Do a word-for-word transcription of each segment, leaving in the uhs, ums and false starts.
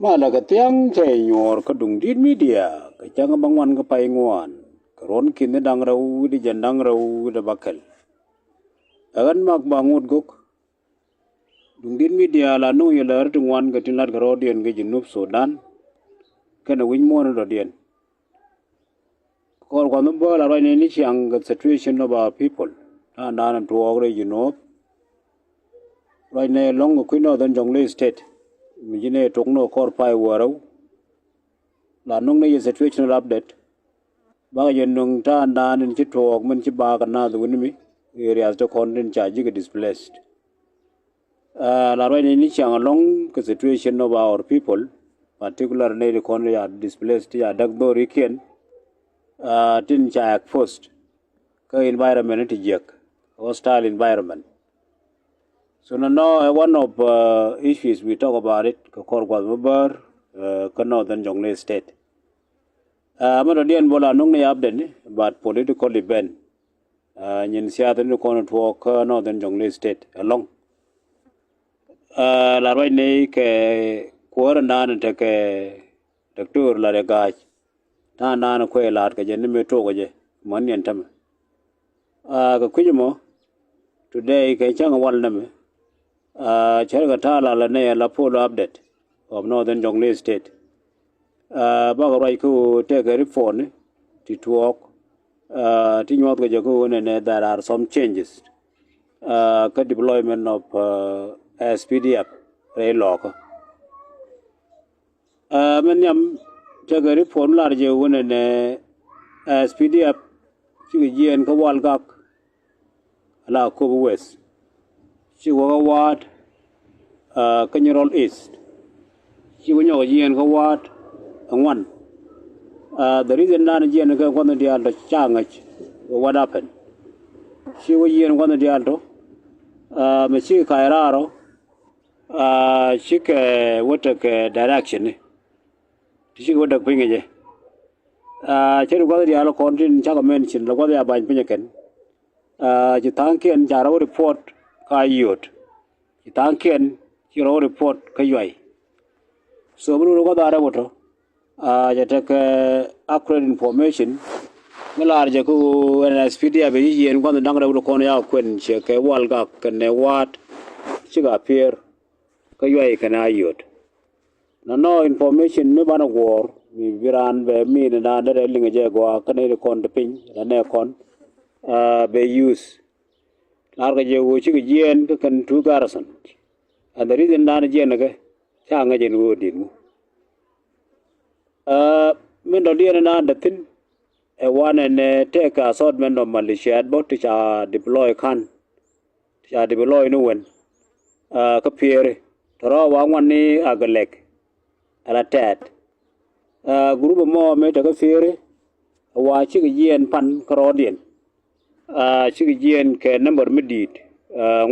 Malɛ kɛ thiaŋ cɛ nyuɔɔr kä Duŋdi̱t Media kɛ cäŋ bä ŋuan kä pay ŋuan kɛ ruɔ̱n ki̱n da̱ŋ rɛw wi̱cdɛ jiɛn da̱ŋ rɛw wi̱cdɛ bäkɛl. Ɛ ɣän Mak Baŋot Gök. Duŋdi̱t Media la nuŋ yɛ lär ti ŋuan kɛ tin lat kɛ rɔɔdiɛn kɛ Junub Sudan kɛnɛ wi̱c muɔ̱ɔ̱n dɔ̱diɛn. Kɔr gua̱n bä la ruacni ni ciaŋ kɛ situation of our people. Ta̱a̱ naan tuɔɔk rɛy Junub. Ruacni lɔ̱ŋ kɛ kui̱ Northern Jonglei State mi ji̱ ni tok ni kɔr pay wäräw. La nuŋ ni yɛ situational update. Bakɛ jɛ nuŋ ta̱a̱ naan in ci tuɔɔk min ci baak a naath wi̱ni mi. Areas ti kɔn tin ca ji̱ kɛ displaced. La ruacni ni ciaŋ alɔŋ kɛ situation of our people, particular nɛy ti kɔn ya displaced, ya däk dhorikiɛn. Tin ca exposed kä environment ti jiäk, hostile environment. So nɔnɔ ɛ one of issues we talk about it kɛ kɔr gua̱th mi bär kä Northern Jonglei State. Mɛ dɔ̱diɛn bä la nuŋ ni update ni about political event. Nyin siath ni kɔn tuɔɔk kä Northern Jonglei State ɛlɔ̱ŋ. La ruacni kɛ kuäär naan tekɛ Doctor Lare Gac. Ta̱a̱ naan kuɛ la̱a̱t kɛ jɛ ni mi tok kɛ jɛ män yɛn tämɛ. Kɛ kui̱c mɔ today kɛ cäŋ wal nɛmɛ. Cärkɛ ta̱a̱ la la nɛy la polo update of Northern Jonglei State. Bakɛ ruac kä ɣöö tekɛ report ni ti tuɔɔk ti nyuɔth kɛ jɛ kä ɣöö nɛnɛ there are some changes kä deployment of S P D F rɛy lɔɔkä. Mɛ nhiam tekɛ report lar jɛ ɣöö nɛnɛ S P D F cikɛ jiɛɛn kä Walgak. La Akobo West. Ci wä kä Waat kä Nyirol East. Ci wä nyɔk jiɛɛn kä Waat ɛ ŋuan. The reason dan jiɛɛn kɛ gua̱n diaal tɔ ca ŋäc what happen. Ci wä jiɛɛn gua̱n diaal tɔ mɛ ci ka̱c raar ɔ. Cikɛ wä tekɛ direction ni ti cikɛ wä däk piny kɛ jɛ. Cɛ ti gua̱th diaal kɔn tin cakɔ mention la gua̱th ya ba̱ny piny kɛn. Ci tha̱a̱ŋkiɛn ca rɔw report ka Ayod. Ci tha̱a̱ŋkiɛn ci rɔw report kä Yuay. So mi luni gua̱th a rɛw tɔ. Cɛ tekɛ accurate information. Mi lar jɛ kä ɣöö N S P D F ci yieen gua̱th da̱ŋ rɛw ti kɔn ya kuɛn cɛ kɛ Walgak kɛnɛ Waat. Cikɛ appear kä Yuay kɛnɛ Ayod. Nɔnɔ information mi banɛ guɔ̱ɔ̱r mi bi raan bɛ mi ni naan derɛ liŋ jɛ gɔaa kä nɛy ti kɔn ti piny la nɛ kɔn bɛ use. Lar kɛ jɛ ɣöö cikɛ jiɛɛn kä kɛn two garrison. And the reason dan jiɛɛn kɛ ca ŋäc ɛn ɣöö di̱t ŋu. Min dɔ̱diɛn dan dee thi̱n ɛ wanɛ nɛ tekɛ assortment of militia bä ti ca deploy ka̱n. Ca deploy ni wen kä Pieri tɔrɔ wa ŋuan ni Agalek. Ala tɛt group mɔ mi te kä Pieri wa cikɛ jiɛɛn pan kä rɔɔdiɛn. Cikɛ jiɛɛn kɛ number mi di̱i̱t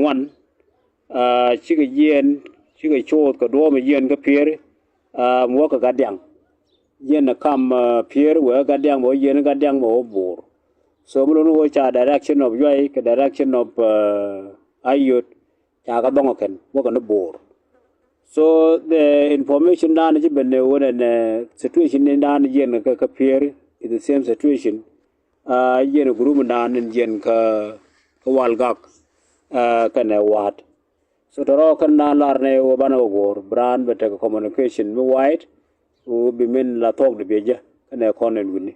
ŋuan. Cikɛ jiɛɛn cikɛ coth kɛ duɔ̱ɔ̱p mi jiɛɛn kä Pieri. Mi wä kɛ Gadiaŋ jiɛɛn ɛ kam Pieri wee Gadiaŋ bɛ wä jiɛɛn Gadiaŋ bɛ wä Bor. So mi luni wä ca direction of Yuay kɛ direction of Ayod ca kɛ dhɔŋ kɛn wä kɛ ni Bor. So the information dan ci ben ne wä nɛ situation ni dan jiɛn kɛ kɛ Pieri is the same situation. Jiɛn group dan jiɛn kɛ kɛ Walgak kɛnɛ Waat. So tɔrɔ kɛn dan lar nɛ wä banɛ wä Bor bi raan bɛ tekɛ communication mi wide wä bi min la thuɔk di biɛ jɛ kɛnɛ kɔn ɛn wini.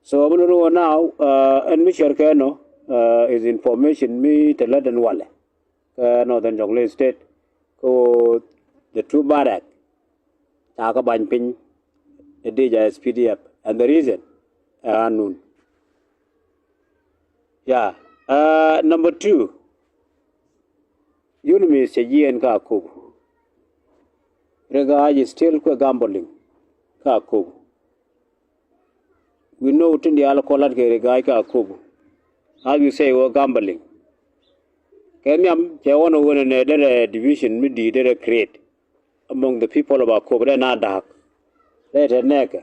So mi luni wä now ɛn mi cɛr kɛ nɔ is information mi te lät ɛn walɛ kä Northern Jonglei State kä wä the two barrack ca kä bany piny ɛ dee ja S P D F and the reason ɛ anun. Ya number two. UNMISS cɛ jiɛɛn kä Akobo. Riek Gai still kuɛ gambling kä Akobo. We know tin diaal kɔ lat kɛ Riek Gai kä Akobo. As you say wä gambling. Kɛ nhiam cɛ wä nɔ wen nɛ derɛ division mi di̱i̱t derɛ create among the people of Akobo dee na da̱a̱k. Dee te nɛɛkɛ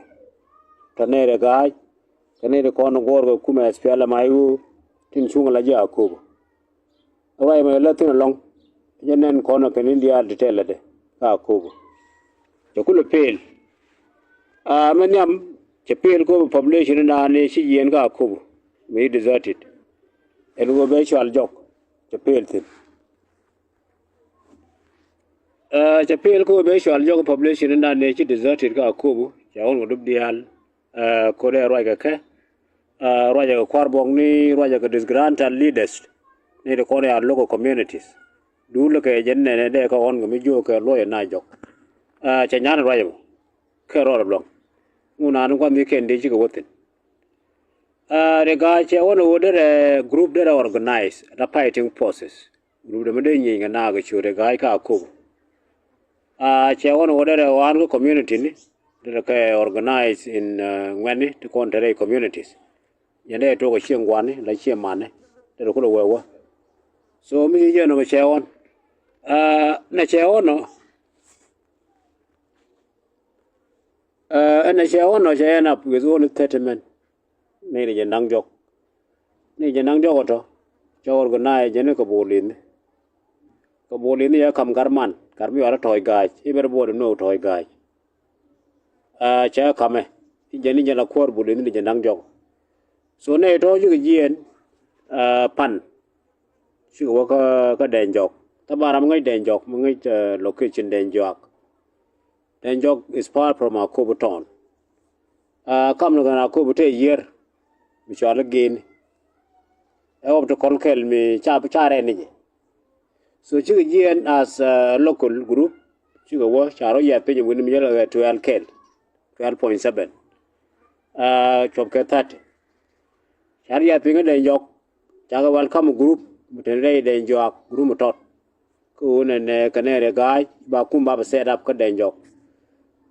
tɔ nɛy Riek Gai kɛ nɛy ti kɔn guɔ̱ɔ̱r kɛ kumɛ S P L M I O tin cuŋ la ji̱ Akobo. Ruac mɛ lä thi̱n ɛlɔ̱ŋ jɛ nɛn kɔn kɛ ni diaal ti tɛl lätdɛ ka Akobo. Cɛ kulɛ pel. Aa, mɛ nhiam, cɛ pel kɛ ɣöö population in naan ni ci yieen kä Akobo mi deserted. Ɛn ɣöö bɛ cɔal jɔk, cɛ pel thi̱n. Aa, cɛ pel kɛ ɣöö bɛ cɔal jɔk population in naan ni ci deserted kä Akobo, cɛ ɣɔn kɛ dup diaal. Aa, ko̱dɛ ruac kɛ kɛ, aa, ruac kɛ kua̱r buɔ̱k ni ruac kɛ disgruntled leaders ni ti kɔn ya local communities. Duul kɛ jɛn nɛnɛ dee kä ɣɔn kɛ mi jiök kɛ luɔc ɛ na jɔk. Aa, cɛ nyan ruac mɔ kɛ rɔɔd luɔ̱ŋ. Ŋun naan gua̱n ni kɛn dee cikɛ wä thi̱n. Aa, Riek Gai, cɛ ɣɔn ɛ ɣöö derɛ group derɛ organize la fighting forces. Group dee mi dee nyieny kɛ naak kɛ ciöt Riek Gai kä Akobo. Aa, cɛ ɣɔn ɛ ɣöö derɛ ɣɔaan kä community ni derɛ kɛ organize in, aa, ŋuɛ̈tni ti kɔn te rɛy communities. Jɛn dee tuɔk ɛ cieŋ gua̱ni la cieŋ mani derɛ kulɛ wee wä. So mi ci jɛn ɔ mɛ cɛ ɣɔn. Aa, nɛ cɛ ɣɔn ɔ. Aa, ɛn nɛ cɛ ɣɔn ɔ cɛ end up with only thirty men. Ni ri jɛ naŋ jɔk. Ni jɛ naŋ jɔk ɔ tɔ cɛ organize jɛ ni kɛ bol in. Kɛ bol in yɛ kam gar man gar mi yuar tɔɔc ga̱a̱c, everybody know tɔɔc ga̱a̱c. Aa, cɛ kamɛ i̱ jɛn i̱ jɛn la kuäär bul in ni jɛ naŋ jɔk. So nɛ tɔ̱ cikɛ jiɛɛn, aa, pan cikɛ wä kä, kä Dɛny Jɔk. Thaban ram mi ŋäc Dɛny Jɔk, mi ŋäc, aa, location Dɛny Jɔak. Dɛny Jɔk is far from Akobo town. Aa, kam ni kɛn Akobo te yier mi cɔal i̱ Geni. Ɛ ɣɔp ti kɔn kɛl mi ca, ca rɛn ni jɛ. So cikɛ jiɛɛn as a local group, cikɛ wä ca rɔ yiath piny wi̱n mi jɛ lɛ kɛ twelve kɛl, twelve point seven. Aa, cuɔp kɛ thirty. Ca rɔ yiath piny kä Dɛny Jɔk, cakɛ welcome group mi te rɛy Dɛny Jɔak, group mi tɔt. Kä ɣöö nɛnɛ kɛ nɛy Riek Gai ba kum ba bi set up kä Dɛny Jɔk.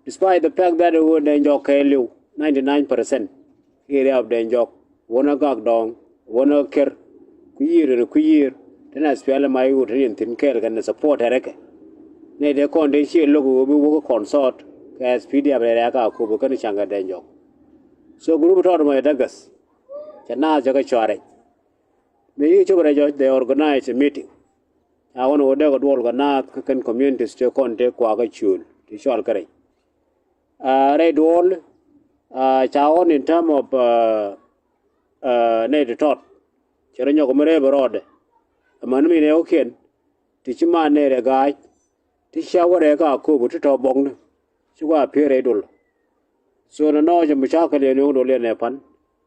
Despite the fact that ɣöö Dɛny Jɔk kɛɛliw ninety nine percent area of Dɛny Jɔk, wänä Gak Dɔŋ, wänä Ker, kui̱ yiër ɛn kui̱ yiër, tin S P L M I ɣöö tin in thi̱n kɛɛl kɛn support ɛ rɛkɛ. Nɛy dee kɔn dee ciɛ lo̱k ɣöö bi wä kä consort kɛ S P D F rɛɛ rɛ̈ɛ̈kä Akobo kɛn ca̱ŋ kɛ Dɛny Jɔk. So group tɔt mɔ ɛ dägäth. Cɛ naath cɛ kɛ cɔarɛ. Mëë ci cop rɛc ɔ, they organize a meeting. Ca ɣɔn ɣöö dee kɛ duɔl kɛ naath kä kɛn communities tëë kɔn tëë kuakä ciöl ti cɔal kä rɛc. Aa, rɛy duɔl, aa, ca ɣɔn in term of, aa, aa, nɛy ti tɔt cɛ rɔ nyɔk mi rɛp rɔɔdɛ. Amäni mi nɛ ɣɔ̱kiɛn ti ci man nɛy rɛ gaac ti cia wä rɛɛ kä Akobo ti tɔ̱ buɔkni. Ci kua pi̱i̱r rɛy duɔl. So nɔnɔ cɛ mucakɛl yɛ nuɔ̱ŋ duɔl yɛ nɛ pan.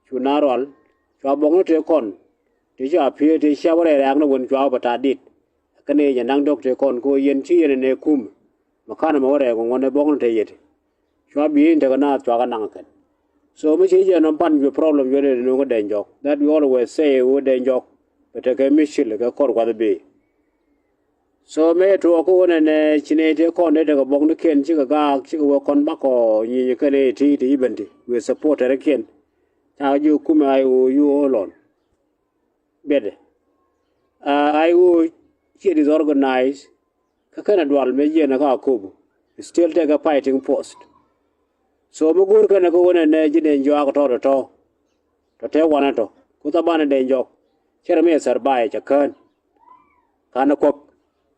Cu na rual cua buɔkni tëë kɔn ti ca pi̱i̱r ti cia wä rɛɛ rɛɛkni wen cua wä bɛ ta̱a̱ dit. Kɛn i̱ jɛ naŋ dɔ̱k tëë kɔn kɛ ɣöö yɛn ci yɛn ɛ nɛ kum. Mɛ ka̱n ɛmɛ wä rɛɛk ŋuɔ̱n ɛ buɔ̱kni te yet. Cua bi̱i̱n tekɛ naath cuakɛ naŋ kɛn. So mi ci jɛ nɔm pan juɛ problem juɛ dee nuŋ kä Dɛny Jɔk. That we always say wä Dɛny Jɔk bɛ tekɛ mi cil kɛ kɔr gua̱th bëë. So mëë tuɔɔk kä wä nɛnɛ ci nɛy tëë kɔn dee tekɛ buɔ̱knikiɛn cikɛ gaak cikɛ wä kɔn bakɔ nyieny kɛn ëë ti ti ci ben ti wëë supporterikiɛn. Cakɛ jiök kumɛ ay ɣöö yu ɣöö lɔn. Biɛtdɛ. Aa, ay ɣöö ciɛ disorganize. Kä kɛnɛ dual mëë jiɛn kä Akobo still tekɛ fighting force. So mi go̱o̱r kɛnɛ kä ɣöö nɛnɛ ji̱ Dɛny Jɔak tɔ̱ tɔ̱ tɔ̱ tɔ̱ tëë wanɛ tɔ̱ ku thabanɛ Dɛny Jɔk. Cɛ rɛ mi ɛ survive cɛ kään. Ka̱n ɛ kuäk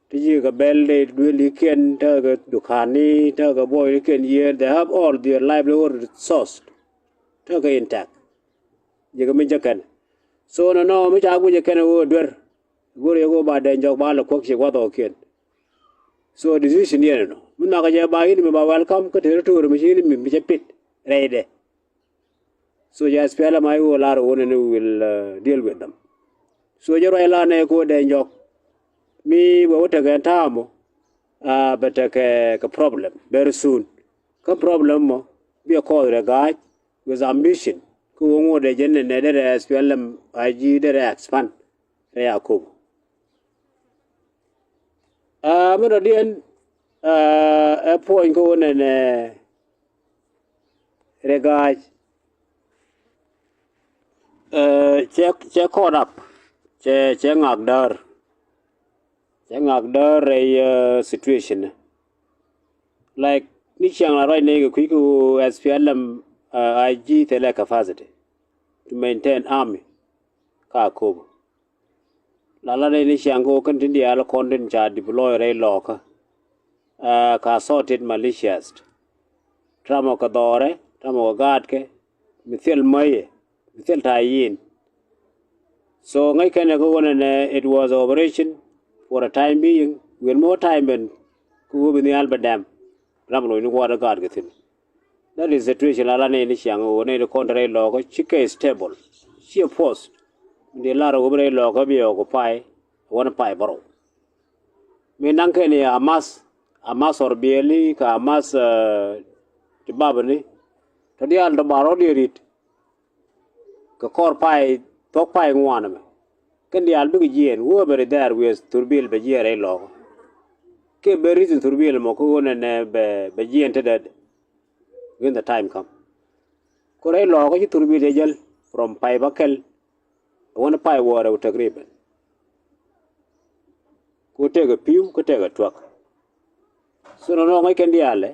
ti ji̱ kɛ bɛl dee duëlikiɛn tekɛ dukani tekɛ buɔylikiɛn yiëër, they have all their livelihood resource. Tekɛ intact. Ji̱ kɛ mi jɛ kɛn. So nɔnɔ mi ca guic ɛ kɛn ɛ ɣöö duer. Go̱r yɛ ɣöö ba Dɛny Jɔk ba lɛ kuäk ci gua̱th ɣɔ̱kiɛn. So decision yɛn ɛnɔ mi nhɔakä jɛ ba in mi ba welcome kä territory mi ci in mi mi cɛ pit rɛydɛ. So jɛ S P L M I ɣöö lar ɣöö nɛn will, uh, deal with them. So jɛ ruac lar nɛ kɛ ɣöö Dɛny Jɔk mi wee wä tekɛ ta̱a̱ mɔ, uh, bɛ tekɛ kɛ problem very soon. Kä problem mɔ biɛ kɔɔth rɛ ga̱a̱c with ambition kä ɣöö ŋot dee jɛ nɛn nɛ derɛ S P L M I G derɛ expand rɛy Akobo. Aa, mi dɔ̱diɛn, aa, ɛ puɔ̱ny kä ɣöö nɛnɛ Riek Gai, aa, cɛ, cɛ caught up, cɛ, cɛ ŋak däär, cɛ ŋak däär rɛy, aa, situation. Like ni ciaŋ la ruac nɛy kɛ kui̱ kä ɣöö S P L M, aa, I G thilɛ capacity to maintain army kä Akobo. La la rɛy ni ciaŋ kä ɣöö kɛn tin diaal kɔn tin ca deploy rɛy lɔɔkä, aa, ka assorted militias. Tramɔ kɛ dhɔrɛ, tramɔ kɛ gaatkɛ, mi thil mäyɛ, mi thil ta̱a̱ yiin. So ŋäc kɛn ɛ kä ɣöö nɛnɛ, it was operation for a time being. Wi̱i̱n mi wä time ben kä ɣöö bi nhial bɛ dɛm. Ram lo̱cni kua̱r ɛ gaatkɛ thi̱n. That is situation la la nɛy ni ciaŋ ɣöö nɛy ni kɔn te rɛy lɔɔkä ci kɛ stable. Ciɛ force. Min dee lar ɣöö bi rɛy lɔɔkä bi occupy, wän pay bärɔw. Mi naŋ kɛn i̱ Hamas, Hamas ɔr biɛli kɛ Hamas, eh, ti babani. Tɔ diaal tɔ bar rɔ̱diɛn ri̱t. Kɛ kɔr pay, thuɔ̱k pay ŋuan ɛmɛ. Kɛn diaal bikɛ jiɛɛn, whoever is there with thurbil bɛ jiɛɛn rɛy lɔɔkä. Kɛ bɛ reason thurbil mɔ kä ɣöö nɛnɛ bɛ, bɛ jiɛɛn tetdɛ when the time come. Kä rɛy lɔɔkä ci thurbil jɛ jäl from pay bä kɛl. Wän pay wäärɛ wä takriban. Ku tekɛ pi̱w kä tekɛ tuäk. So nɔnɔ ŋäc kɛn diaalɛ,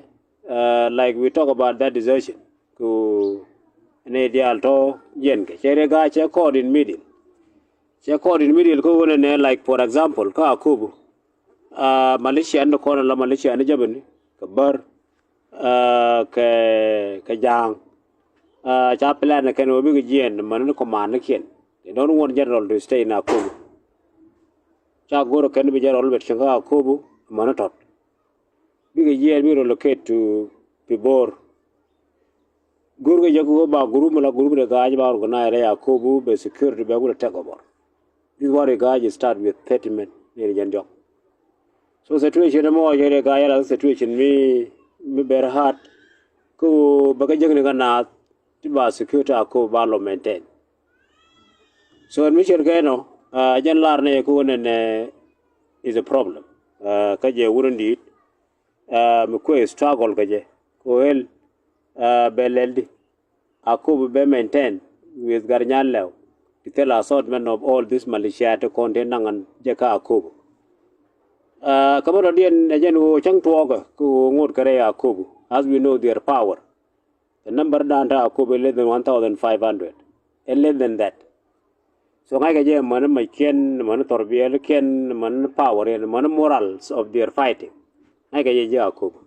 uh, like we talk about that desertion. Ku ni diaal tɔ jiɛn kɛ cɛ rɛ gaa cɛ caught in middle. Cɛ caught in middle kä ɣöö nɛnɛ, like for example kä Akobo. Uh, militia ni kɔn la militia ni jäbäni kɛ bär. Uh, kɛ, kɛ ja̱a̱ŋ. Uh, ca plan kɛn ɣöö bikɛ jiɛɛn mäni command ni kiɛn. They don't want general to stay in Akobo. Ca go̱r kɛn bi general bɛ cieŋ kä Akobo mäni tɔt. Bikɛ jiɛɛn bi relocate to Pibor. Go̱r kɛ jɛ kä ɣöö ba group mi la group de ga̱a̱c ba organize rɛy Akobo bɛ security bɛ wut a take over. This is what the guy start with thirty men ni ri jɛn diɔk. So situation mɔ jɛ ri guy yala situation mi, mi very hard. Kä bɛ kä jäkni kä naath ti ba security Akobo ba lɔ maintain. So mi cɛn kɛ nɔ, uh, jɛn lar ni kä wun nɛ is a problem. Uh, kä jɛ wun in di̱i̱t, uh, mi kuɛ struggle kä jɛ kä wel, uh, bɛ lɛl di. Akobo bɛ maintain with Garinyal Lɛw. Ti thil assortment of all this militia ti kɔn ti naŋ jɛ kä Akobo. Uh, kä bä dɔ̱diɛn ɛ jɛn ɣöö cäŋ tuɔɔkä kä ɣöö ŋot kɛ rɛy Akobo. As we know their power. The number dan ta Akobo is less than one thousand five hundred. Is less than that. So ŋa̱ckɛ jɛ mäni mac kiɛn, mäni thɔrbiɛl kiɛn, mäni power in, mäni morals of their fighting. Ŋa̱ckɛ jɛ jɛ Akobo.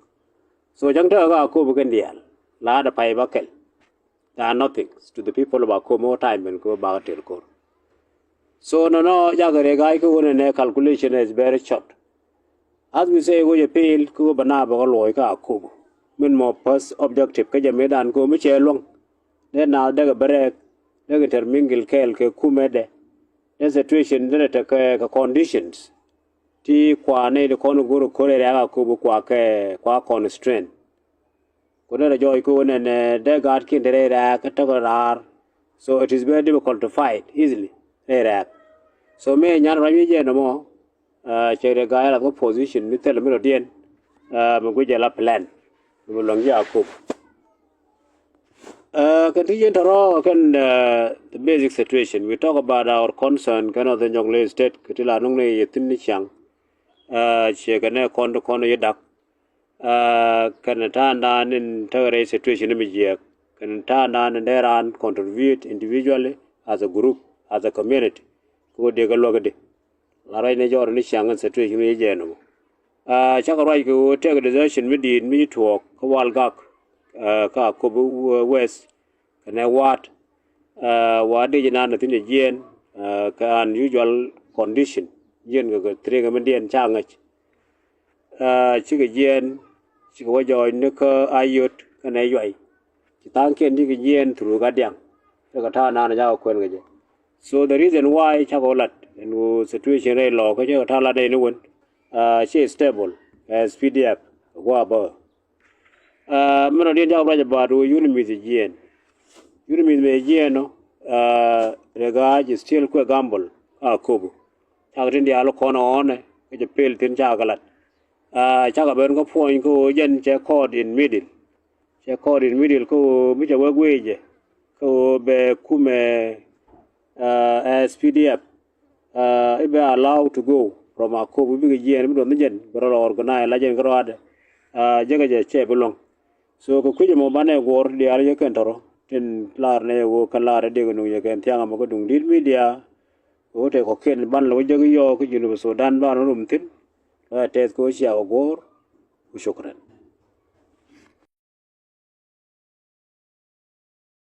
So cäŋ tekɛ kä Akobo kɛn diaal la dee pay bä kɛl. They are nothing to the people of Akobo time ben kä bä kä tel kor. So nɔnɔ jakɛ rɛ ga̱a̱c kä wun nɛ calculation is very short. As we say, wä jɛ pil kä wä bä na bä kä luɔ̱c kä Akobo. Min mɔ first objective kä jɛ mëëdan kä wä mi cɛ luäŋ. Dee na dee kɛ bɛ rɛɛk, dee kɛ intermingle kɛɛl kɛ kumɛ dɛ. Dee situation dee tekɛ kɛ conditions. Ti kua nɛy ti kɔn go̱r ko̱r rɛɛk Akobo kua kɛ kua constraint. Ku dee rɛ jɔɔc kä wä nɛnɛ dee gaatkiɛn te rɛy rɛɛk kä tekɛ raar. So it is very difficult to fight easily rɛy rɛɛk. So mëë nyan ruac mi jɛ nɔmɔ, uh, cɛ rɛ ga̱a̱c lath kä position mi thilɛ mi rɔ̱diɛn, uh, mi guic jɛ la plan mi bi luäŋ ji̱ Akobo. Uh, kɛn ti yɛn tɔrɔ kɛn, uh, the basic situation. We talk about our concern kɛn ɔ the Jonglei State kɛ ti la nuŋ ni yɛ thi̱n ni ciaŋ. Uh, ciɛ kɛ nɛ kɔn ti kɔn yɛ dak. Uh, kɛn ta̱a̱ndan in tekɛ rɛy situation mi jiɛɛk. Kɛn ta̱a̱ndan in dee raan contribute individually, as a group, as a community. Kɛ wä dee kɛ luäk di la ruac ni jɔɔr ni ciaŋ in situation mi jɛ nɔmɔ. Uh, cakɛ ruac kɛ wä tekɛ decision mi di̱i̱t mi tuɔɔk kä wal gak, uh, kä Akobo West. Kɛnɛ wa̱a̱t, uh, wa̱a̱t dee jɛ naan thi̱n jɛ jiɛɛn, uh, kɛ unusual condition. Jiɛɛn kɛ kɛ thiriŋ mi diɛn ca ŋäc. Uh, cikɛ jiɛɛn, cikɛ wä jɔɔc ni kä Ayot kɛnɛ Yuay. Ci tha̱a̱ŋkiɛn cikɛ jiɛɛn through Gadiaŋ. Cikɛ ta̱a̱ naan jakɛ kuɛn kɛ jɛ. So the reason why cakɛ wä lat ɛn ɣöö situation rɛy lɔɔkä cikɛ ta̱a̱ lat ɛn wen, uh, ci stable as P D F gua̱a̱ bä. Uh, min rɔ̱diɛn jakɛ ruac about ɣöö UNMISS jiɛɛn. UNMISS mëë jiɛɛn ɔ, uh, rɛ ga̱a̱c still kuɛ gamble kä Akobo. Cakɛ tin diaal kɔn ɣɔ̱ɔ̱nɛ kä jɛ pel thi̱n cakɛ lat. Uh, cakɛ ben kä puɔ̱ny kä ɣöö jɛn cɛ caught in middle. Cɛ caught in middle kä ɣöö mi cɛ wek wee jɛ kä ɣöö bɛ kumɛ, uh, S P D F. Uh, i̱ bɛ allow to go from Akobo, i̱ bikɛ jiɛɛn, i̱ bi duɔth ni jɛn, bi rɔ lɔ organize la jɛn kä rɔadɛ. Uh, jekɛ jɛ cɛ bi luäŋ. So kɛ kui̱c ɛmɔ banɛ guɔ̱ɔ̱r diaal jɛ kɛn tɔrɔ tin lar nɛ ɣöö kɛn lar ɛ dek nuŋ jɛ kɛn thiaŋ ɛmɔ kä duŋ di̱t media. Ɣöö tɛ kɔ̱kiɛn ban lɛ wä jek yɔɔk kä Junub Sudan ban rum thi̱n. Lɔ ɛ tɛth kɛ wä cia kɛ guɔ̱ɔ̱r. Ku shukran.